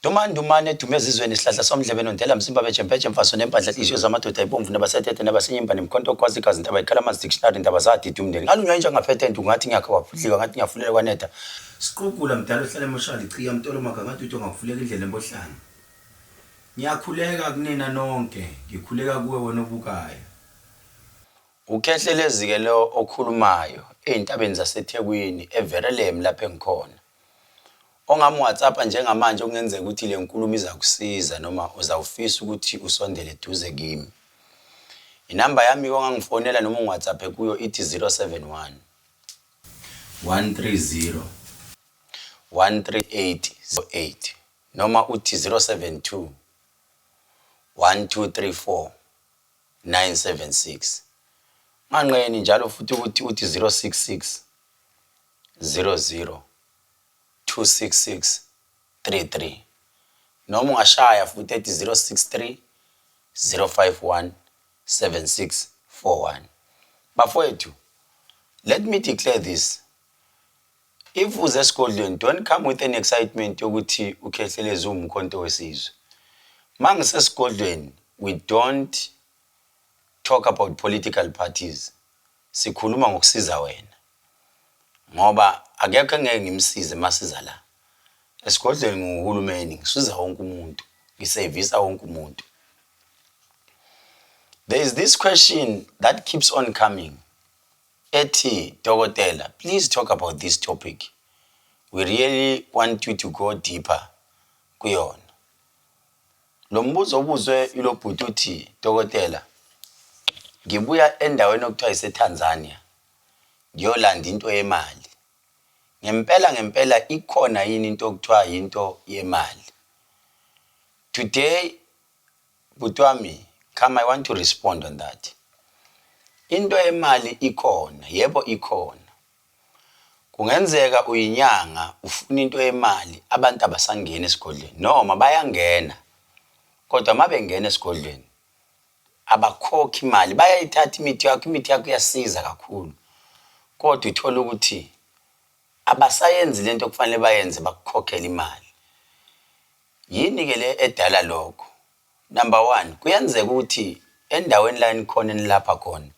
Dumandumane edume ezizweni isihlahla somdlebe nondela msimba bejempeje mfaso nempahla hliziyo zamadoda ibomvu nabasetete nabasenyimba nemkhonto okwazi igazi intaba ikhala amanzi dictionary indaba zadida umndeni ngalunywa inja ngaphethe ntu ngathi ngiyakha kwaphudlika ngathi ngiyafulela kwanetha Siqugula mdala ohlala emoshali chiya mtolo maga ngathi uthi ongakuvuleka indlela embohlane Ngiyakhuleka kunina nonke ngikhuleka kuwe wena obukayo Ukhehlelezi-ke lo okhulumayo ezintabeni zaseThekwini eVerelem lapho engikhona. Ongamu-WhatsApp-a njengamanje okungenzeka ukuthi le nkulumo izakusiza noma uzawufisa ukuthi usondele eduze kimi. Inamba yami-ke ongangifonela noma ungi-WhatsApp-e kuyo ithi 071 130 138 08 noma uthi 072 1234 976. Unganqeni njalo futhi ukuthi uthi 066 00 266 33 noma ungashaya futhi ethi 063 051 7641. Bafowethu, let me declare this. If uze esigodlweni, don't come with an excitement yokuthi uKhehlelezi uwumkhonto wesizwe. Mangisesigodlweni, we don't talk about political parties. Sikhuluma ngokusiza wena. Ngoba akekho engeke ngimsize masiza la. Esigodlweni ngiwuhulumeni, ngisiza wonke umuntu, ngisevisa wonke umuntu. There is this question that keeps on coming. Ethi, Dokotela, please talk about this topic. We really want you to go deeper kuyona. Lo mbuzo obuzwe ilo bhuti uthi, Dokotela, ngibuya endaweni okuthiwa iseTanzania ngiyolanda into yemali. Ngempela ngempela ikhona yini into okuthiwa yinto yemali? Today Bhuti wami, come I want to respond on that. Into yemali ikhona, yebo ikhona. Kungenzeka uyinyanga ufuna into yemali abantu abasangeni esigodlweni noma bayangena kodwa uma bengena esigodlweni abakhokhi imali bayayithatha imithi yakho imithi yakho iyasiza kakhulu kodwa uthola ukuthi abasayenzi lento okufanele bayenze bakukhokhele imali. Yini ke le edala lokho? Number one, kuyenzeka ukuthi endaweni la enikhona enilapha khona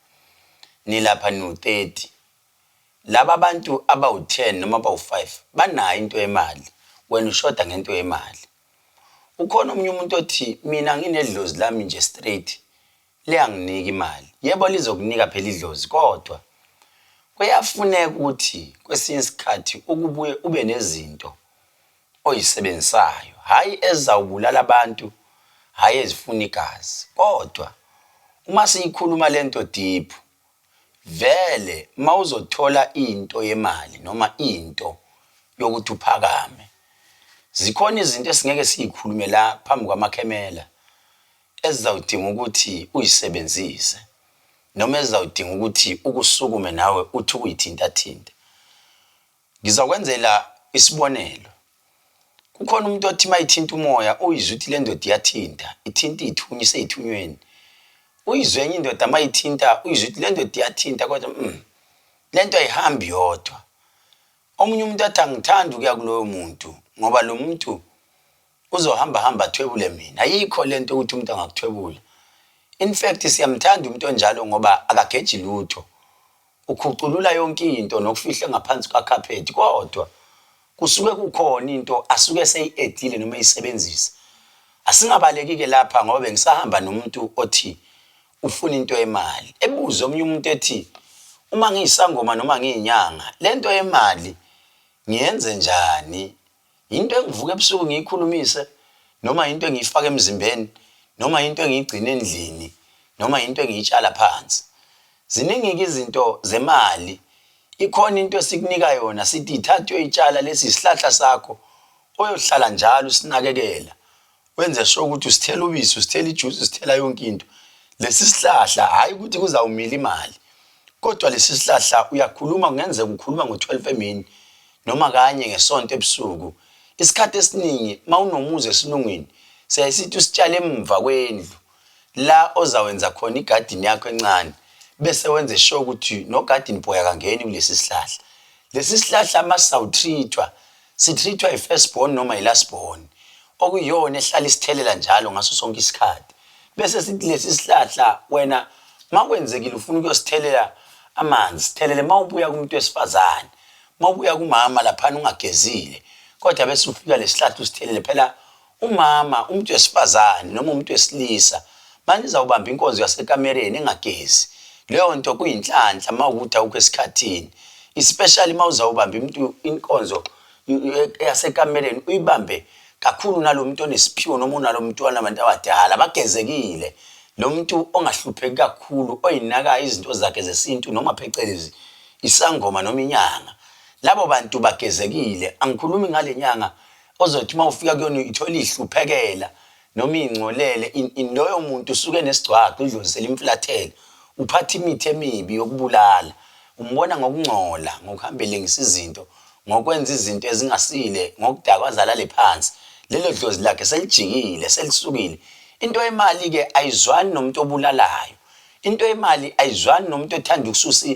nilapha niwu-30 laba bantu abawu-10 noma abawu-5 banayo into yemali wena ushoda ngento yemali ukhona omunye umuntu othi mina nginedlozi lami nje straight liyanginika imali yebo lizokunika phela idlozi kodwa kuyafuneka ukuthi kwesinye isikhathi ukubuye ube nezinto oyisebenzisayo hhayi ezizawubulala abantu hhayi ezifuna igazi kodwa uma siyikhuluma lento deep vele mawuzothola into yemali noma into yokuthi uphakame zikhona izinto esingeke siyikhulume la phambi kwamakhemela ezizawudinga ukuthi uyisebenzise noma ezizawudinga ukuthi ukusukume nawe uthi ukuyithintathinta. Ngizokwenzela isibonelo. Kukhona umuntu othi uma ethinta umoya uyizwe ukuthi le ndoda iyathinta, ithinta iy'thunywa isey'thunyweni. Uyizwe enye indoda uma ithinta uyizwe ukuthi le ndoda iyathinta kodwa le nto ayihambi yodwa. Omunye umuntu athi angithandi ukuya kuloyo muntu ngoba lo muntu uzohamba hamba athwebule mina. Ayikho le nto ukuthi umuntu angakuthwebula. In fact siyamthanda umuntu onjalo ngoba akageji lutho. Ukhuculula yonke into nokufihle ngaphansi kwakhaphethi kodwa kusuke kukhona into asuke eseyi-edile noma eyisebenzisa. Asingabaleki-ke lapha ngoba bengisahamba nomuntu othi ufuna into yemali. Ebuze omunye umuntu ethi uma ngiyisangoma noma ngiyinyanga le nto yemali ngiyenze njani? Yinto engivuka ebusuku ngiyikhulumise noma yinto engiyifaka emzimbeni noma yinto engiyigcina endlini noma yinto engiyitshala phansi. Ziningi-ke izinto zemali. Ikhona into esikunika yona sithi ithathe uyoyitshala lesi isihlahla sakho oyohlala njalo usinakekela wenze sure ukuthi usithela ubisi usithela ijuice usithela yonke into. Lesi sihlahla hhayi ukuthi kuzawumila imali kodwa lesi sihlahla uyakhuluma kungenzeka ukhuluma ngo-12 emini noma kanye ngesonto ebusuku. Isikhathi esiningi mawunomuzi esilungwini siyaye sithi usitshale emva kwendlu la ozawenza khona igadini yakho encane bese wenze sure ukuthi no-garden boy akangeni kulesi sihlahla. Lesi sihlahla masisawutreat-wa, sitreat-wa i-first born noma i-last born. okuyiyona ehlala isithelela njalo ngaso sonke isikhathi. Bese sithi lesi sihlahla wena makwenzekile ufuna ukuyosithelela amanzi, sithelele mawubuya kumuntu wesifazane, mawubuya kumama laphana ungagezile, kodwa bese ufika lesihlahla usithelele. Phela umama umuntu wesifazane noma umuntu wesilisa manje izawubamba inkonzo yasekamereni engagezi, leyo nto kuyinhlanhla mawukuthi awukho esikhathini, especially mawuzawubamba umuntu inkonzo eyasekamereni uyibambe kakhulu nalo muntu onesiphiwo noma unalo muntu wanabantu abadala abagezekile, lo muntu ongahlupheki kakhulu oyinakayo izinto zakhe zesintu noma phecelezi isangoma noma inyanga. Labo bantu bagezekile. Angikhulumi ngale nyanga ozothi uma ufika kuyona ithole ihluphekela noma ingcolele in loyo muntu usuke enesigcwagcwa, idlozi selimfulathele, uphatha imithi emibi yokubulala. Umbona ngokungcola, ngokuhamba elengisa izinto, ngokwenza izinto ezingasile, ngokudakwa aze alale phansi. Lelo dlozi lakhe selijikile, selisukile. Into yemali-ke ayizwani nomuntu obulalayo. Into yemali ayizwani nomuntu othanda ukususa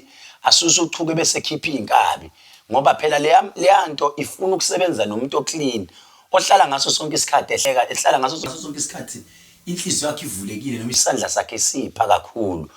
asuse uchuku bese ekhipha iy'nkabi ngoba phela leya leya nto ifuna ukusebenza nomuntu o-clean ohlala ngaso sonke isikhathi ehleka ehlala ngaso sonke isikhathi inhliziyo yakhe ivulekile noma isandla sakhe sipha kakhulu.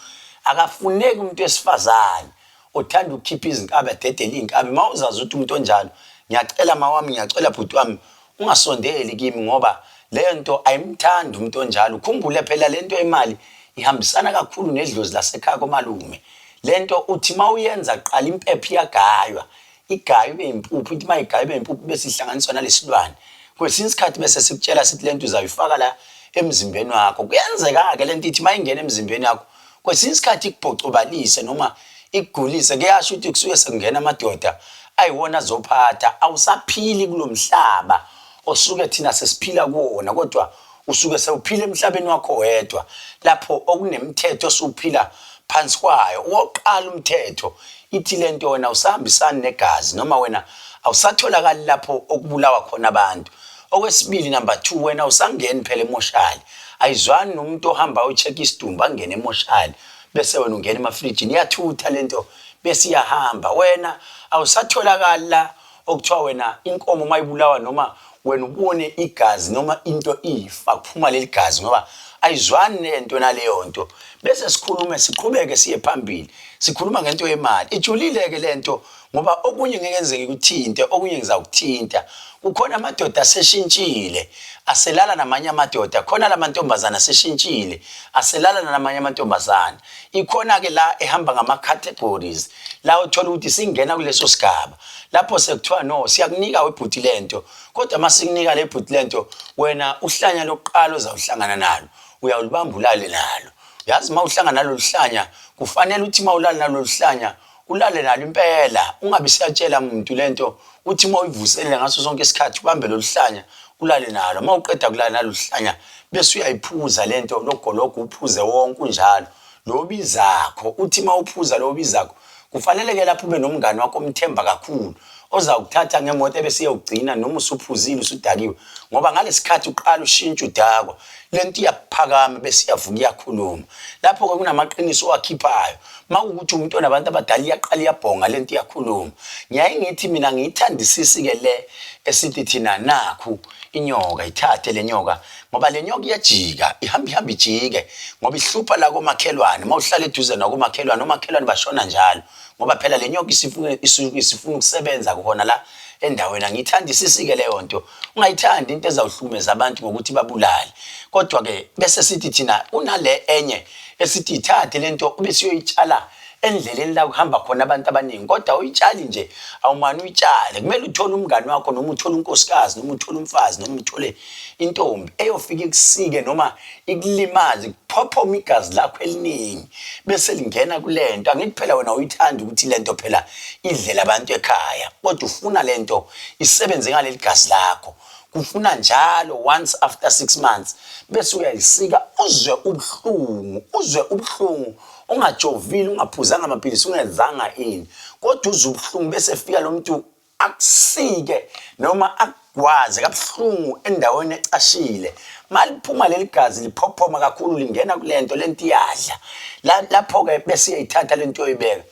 Akafuneki umuntu wesifazane othanda ukukhipha izinkabi adedele iy'nkabi. Uma uzazi ukuthi umuntu onjalo, ngiyacela mawami, ngiyacela bhuti wami, ungasondeli kimi ngoba leyo nto ayimthandi umuntu onjalo. Ukhumbule phela le nto yemali ihambisana kakhulu nedlozi lasekhaya komalume. Le nto uthi uma uyenza kuqala impepho iyagaywa, igaywe ibe yimpuphu, ithi uma igaywe ibe yimpuphu bese ihlanganiswa nalesilwane. Kwesinye isikhathi bese sikutshela sithi le nto uzayifaka la emzimbeni wakho. Kuyenzeka-ke le nto ithi uma ingena emzimbeni wakho, kwesinye isikhathi ikubhocobalise noma ikugulise. Kuyasho ukuthi kusuke sekungena amadoda ayiwona azophatha, awusaphili kulo mhlaba osuke thina sesiphila kuwona, kodwa usuke sewuphila emhlabeni wakho wedwa lapho okunemithetho osuphila phansi kwayo. Owokuqala umthetho ithi le nto wena awusahambisani negazi noma wena awusatholakali lapho okubulawa khona abantu. Okwesibili, number 2, wena awusangeni phela emoshali. Ayizwani nomuntu ohamba ayo-check isidumbu angene emoshali bese wena ungena emafrijini. Iyathutha le nto bese iyahamba. Wena awusatholakali la okuthiwa wena inkomo uma ibulawa noma wena ubone igazi noma into ifa kuphuma leli gazi ngoba ayizwani nento naleyo nto. Bese sikhulume siqhubeke siye phambili sikhuluma ngento yemali. Ijulile-ke le nto ngoba okunye ngeke ngize ngikuthinte, okunye ngizakuthinta. Kukhona amadoda aseshintshile aselala namanye amadoda, khona lamantombazane aseshintshile aselala namanye amantombazane. Ikhona-ke la ehamba ngama-categories la uthola ukuthi singena kuleso sigaba lapho sekuthiwa no siyakunika webhuti lento, kodwa uma sikunika le bhuti lento wena uhlanya lokuqala ozawuhlangana nalo uyawulibamba ulale nalo. Yazi uma uhlangana nalolu hlanya kufanele uthi uma ulale nalolu hlanya ulale nalo impela, ungabe siyatshela muntu lento, uthi uma uyivuselela ngaso sonke isikhathi ubambe lolu hlanya ulale nalo. Uma uqeda kulala nalolu hlanya bese uyayiphuza lento logologo uphuze wonke unjalo lo bizakho. Uthi uma uphuza lo bizakho kufanele ke lapho ube nomngani wakho omthemba kakhulu ozawukuthatha ngemoto ebese iyawugcina noma usuphuzile usudakiwe, ngoba ngalesikhathi uqala ushintsha udakwa lento iyaphakama bese iyavuka iyakhuluma. Lapho-ke kunamaqiniso owakhiphayo. Uma kuwukuthi umuntu onabantu abadala iyaqala iyabhonga lento iyakhuluma. Ngiyaye ngithi mina ngiyithandisisi-ke le esithi thina nakhu inyoka, ithathe le nyoka ngoba le nyoka iyajika, ihamba ihamba ijike ngoba ihlupha la komakhelwane. Uma uhlala eduze nakomakhelwane, omakhelwane bashona njalo ngoba phela le nyoka isifuna isuke isifuna ukusebenza khona la endaweni. Angiyithandisisi-ke leyo nto. Ungayithandi into ezawuhlukumeza abantu ngokuthi babulale. Kodwa-ke bese sithi thina kunale enye esithi ithathe le nto ube siyoyitshala endleleni la kuhamba khona abantu abaningi, kodwa uyitshali nje awumane uyitshale, kumele uthole umngani wakho noma uthole unkosikazi noma uthole umfazi noma uthole intombi eyofika ikusike noma ikulimaze kuphophoma igazi lakho eliningi bese lingena kule nto. Angithi phela wena uyithanda ukuthi le nto phela idlela abantu ekhaya, kodwa ufuna le nto isebenze ngaleli gazi lakho. Kufuna njalo once after 6 months bese uyayisika uzwe ubuhlungu, uzwe ubuhlungu ungajovile, ungaphuzanga amaphilisi, ungenzanga ini, kodwa uzwe ubuhlungu bese fika lo muntu akusike noma akugwaze kabuhlungu endaweni ecashile. Maliphuma leli gazi liphophoma kakhulu lingena kulento, lento iyadla. Lapho-ke bese iyayithatha lento uyoyibeka.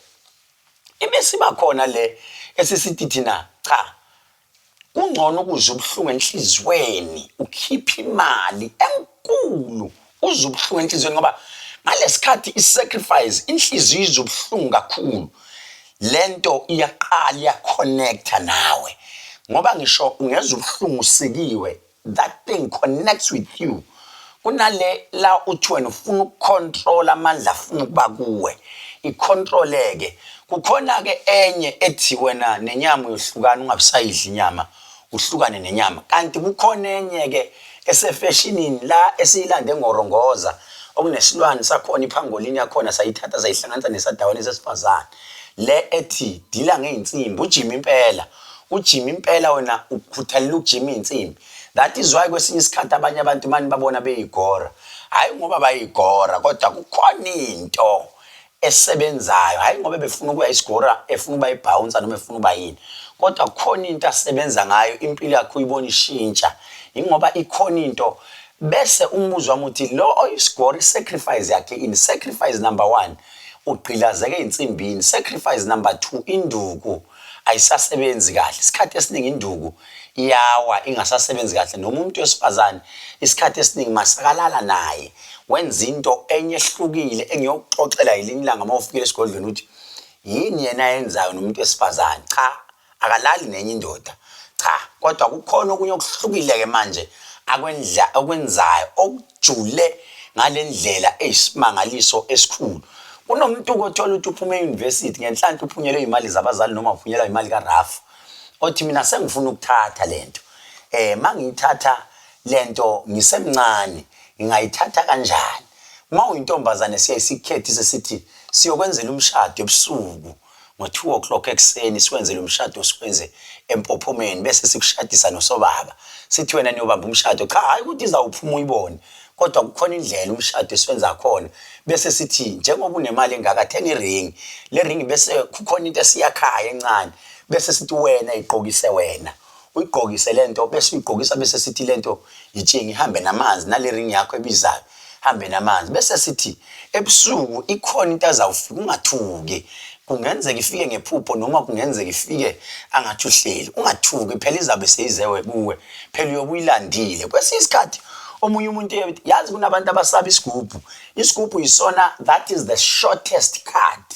Ibe siba khona le esisithi thina cha. Kungcono ukuzwa ubuhlungu enhliziyweni ukhiphe imali enkulu uzwe ubuhlungu enhliziyweni ngoba ngalesikhathi i-sacrifice inhliziyo izwa ubuhlungu kakhulu lento iyaqala iyaconnecta nawe ngoba ngisho ungezwa ubuhlungu usikiwe that thing connects with you kunale la uthi wena ufuna ukucontrol amandla afuna ukuba kuwe icontroleke kukhona-ke enye ethi wena nenyama uyohlukana ungabusayidla inyama uhlukane nenyama kanti kukhona enye-ke esefeshinini la esiyilande ngorongoza okunesilwane sakhona ipangolini yakhona sayithatha sayihlanganisa nesadawane sesifazane le ethi dila ngey'nsimbi ujima impela ujima impela wena ukhuthalela ukujima iy'nsimbi that is why kwesinye isikhathi abanye abantu mani babona beyigora hhayi ngoba bayigora kodwa kukhona into esebenzayo hhayi ngoba befuna ukuya isigora efuna ukuba ibhawunsa noma efuna ukuba yini kodwa kukhona into asebenza ngayo impilo yakhe uyibona ishintsha yingoba ikhona into bese umbuzo wami uthi lo oyisigora i-sacrifice yakhe ini sacrifice number one ugqilazeke ey'nsimbini sacrifice number two induku ayisasebenzi kahle isikhathi esiningi induku iyawa ingasasebenzi kahle noma umuntu wesifazane isikhathi esiningi masakalala naye wenza into enye ehlukile engiyokuxoxela ngelinye ilanga uma ufikile esigodlweni ukuthi yini yena ayenzayo nomuntu wesifazane cha akalali nenye indoda cha kodwa kukhona okunye okuhlukile-ke manje akwendla okwenzayo okujule ngale ndlela eyisimangaliso esikhulu kunomuntu othola ukuthi uphume e-university ngenhlanhla uphunyelwe imali zabazali noma uphunyelwa imali karafu othi mina sengifuna ukuthatha lento eh mangiyithatha lento ngisemncane ngingayithatha kanjani uma uyintombazane siyaye sikhethe sesithi siyokwenzela umshado ebusuku ngo-2 o'clock ekuseni siwenzele umshado siwenze empophomeni bese sikushadisa nosobaba sithi wena niyobamba umshado cha hayi ukuthi izawuphuma uyibone kodwa kukhona indlela umshado esiwenza khona bese sithi njengoba unemali engaka thenga iringi le ringi bese kukhona into esiyakhayo encane bese sithi wena igqokise wena uyigqokise lento bese uyigqokisa bese sithi lento yitshinga ihambe namanzi nale ring yakho ebizayo hambe namanzi bese sithi ebusuku ikhona into azawufika ungathuki kungenzeka ifike ngephupho noma kungenzeka ifike angathi uhleli ungathuki phela izabe seyizewe kuwe phela uyobe uyilandile kwesinye isikhathi omunye umuntu yazi kunabantu abasaba isigubhu isigubhu yisona that is the shortest card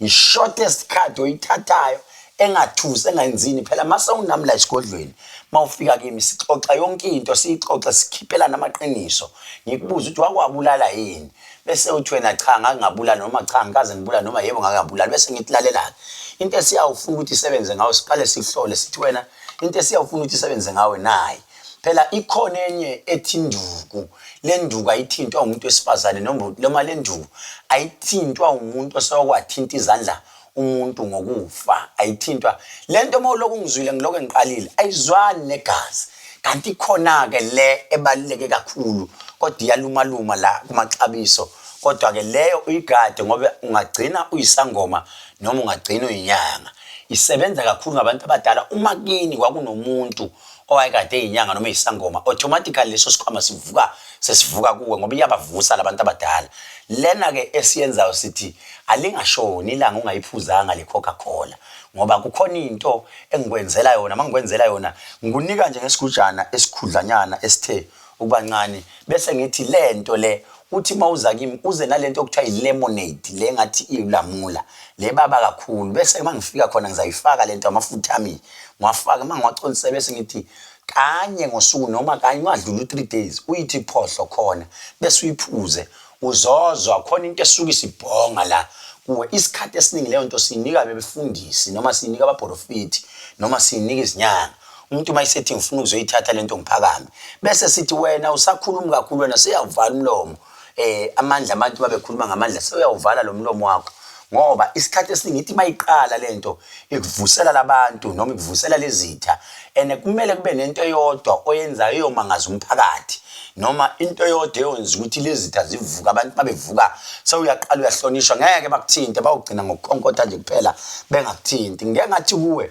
i-shortest card oyithathayo engathusi engayenzini phela mase unami la esigodlweni mawufika kimi sixoxa yonke into siyixoxe sikhiphelana amaqiniso ngikubuza ukuthi wakwabulala yini bese uthi wena cha ngake ngabulala noma cha ngikaze ngibulala noma yebo ngake ngabulala bese ngithi lalela-ke into esiyawufuna ukuthi isebenze ngawe siqale sihlole sithi wena into esiyawufuna ukuthi isebenze ngawe nayi phela ikhona enye ethi induku le nduku ayithintwa umuntu wesifazane noma le nduku ayithintwa umuntu osewakwathinta izandla umuntu ngokufa ayithintwa le nto uma ulokhu ngizwile ngilokhu ngiqalile ayizwani negazi kanti ikhona-ke le ebaluleke kakhulu kodwa iyalumaluma la kumaxabiso kodwa-ke leyo uyigade ngoba ungagcina uyisangoma noma ungagcina uyinyanga isebenza kakhulu ngabantu abadala uma kini kwakunomuntu owayekade eyinyanga noma eyisangoma automatically leso sikhwama sivuka sesivuka kuwe ngoba iyabavusa labantu abadala lena-ke esiyenzayo sithi alingashoni ilanga ungayiphuzanga le Coca-Cola ngoba kukhona into engikwenzela yona uma ngikwenzela yona ngikunika nje ngesigujana esikhudlanyana esithe ukuba ncane bese ngithi le nto le uthi uma uza kimi uze nalento okuthiwa i-lemonade le ngathi iwulamula le baba kakhulu bese uma ngifika khona ngizayifaka lento amafutha ami ngiwafake uma ngiwaconse bese ngithi kanye ngosuku noma kanye ungadluli u-3 days uyithi phohlo khona bese uyiphuze uzozwa khona into esuke isibhonga la kuwe isikhathi esiningi leyo nto siyinika bebefundisi noma siyinika abaprofiti noma siyinika izinyanga umuntu uma esethi ngifuna ukuzoyithatha lento ngiphakame bese sithi wena usakhuluma kakhulu wena seyawuvala umlomo eh amandla abantu babekhuluma ngamandla seyawuvala lo mlomo wakho ngoba isikhathi esiningi ithi mayiqala lento ikuvusela labantu noma ikuvusela lezitha and kumele kube nento eyodwa oyenzayo eyomangaza umphakathi noma into eyodwa eyonza ukuthi lezitha zivuka abantu babevuka sewuyaqala uyahlonishwa ngeke bakuthinte bawugcina ngokukhonkotha nje kuphela bengakuthinti ngeke ngathi kuwe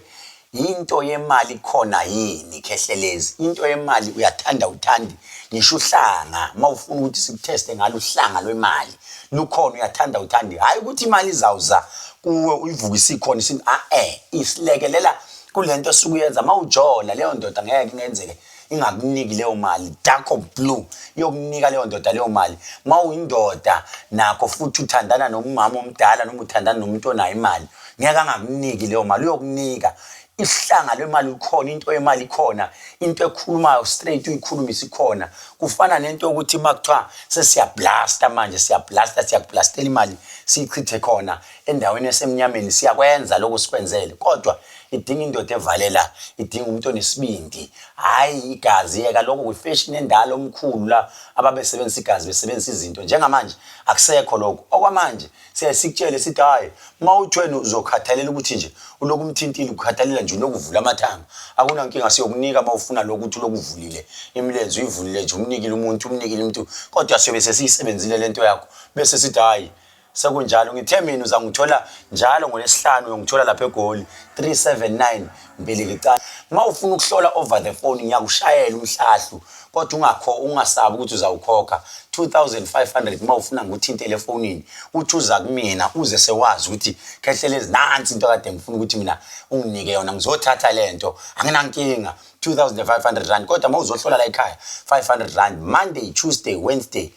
Into yemali khona yini Khehlelezi? Into yemali uyathanda uthandi ngisho uhlanga uma ufuna ukuthi sikutheste ngalo uhlanga lwemali lukhona uyathanda uthandi hhayi ukuthi imali izawuza kuwe uyivukise ikhona isintu a-e isilekelela Kule nto osuke uyenza uma ujola leyo ndoda ngeke ingenzeke ingakuniki leyo mali, dark or blue, iyokunika leyo ndoda leyo mali. Uma uyindoda nakho futhi uthandana nomama omdala noma uthandana nomuntu onayo imali, ngeke angakuniki leyo mali, uyokunika. Ihlanga lwemali likhona, into yemali ikhona, into ekhulumayo straight uyikhulumise ikhona. Kufana nento yokuthi uma kuthiwa sesiyablasta manje, siyablasta, siyakublastela imali siyichithe khona endaweni esemnyameni, siyakwenza lokho sikwenzele, kodwa idinga indoda evalela, idinga umuntu onesibindi, hhayi igazi. Yeka lokho kwifeshini endala omkhulu la ababesebenzisa igazi, besebenzisa izinto. Njengamanje akusekho lokho. Okwamanje siyaye sikutshele sithi hhayi, uma uthi wena uzokhathalela ukuthi nje ulokhu umthintile, ukukhathalela nje ulokhu uvula amathanga, akunankinga, siyokunika uma ufuna lokhu ukuthi ulokhu uvulile imilenze, uyivulile nje, umnikile umuntu, umnikile umuntu, kodwa siyobe sesiyisebenzile le nto yakho, bese sithi hhayi sekunjalo. Ngithe mina uzangithola njalo ngoLwesihlanu, uyongithola lapha eGoli 379 Mbilikicane. Uma ufuna ukuhlola over the phone ngiyakushayela umhlahlu, kodwa ungakho ungasabi ukuthi uzawukhokha 2500 uma ufuna ngikuthintele efonini, uthi uza kumina uze sewazi ukuthi Khehlelezi nansi into kade ngifuna ukuthi mina unginike yona, ngizothatha lento, anginankinga, 2500 rand. Kodwa uma uzohlola la ekhaya 500 rand, Monday, Tuesday, Wednesday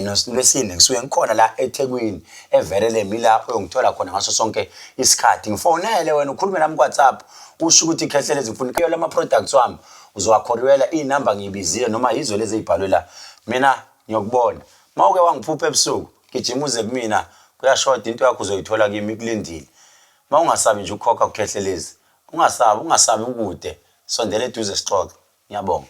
noLwesine ngisuke ngikhona la eThekwini eVerelem, ila uyongithola khona ngaso sonke isikhathi. Ngifonele wena ukhulume nami ku-WhatsApp, usho ukuthi Khehlelezi ngifuna kuyo lama products wami, uzowakhoriwela iy'namba ngiyibizile noma yizo lezi ey'bhalwe la, mina ngiyokubona. Uma uke wangiphupha ebusuku, gijima uze kumina, kuyashoda, into yakho uzoyithola kimi ikulindile. Uma ungasabi nje ukukhokha kuKhehlelezi, ungasabi, ungasabi ukude, sondela eduze sixoxe. Ngiyabonga.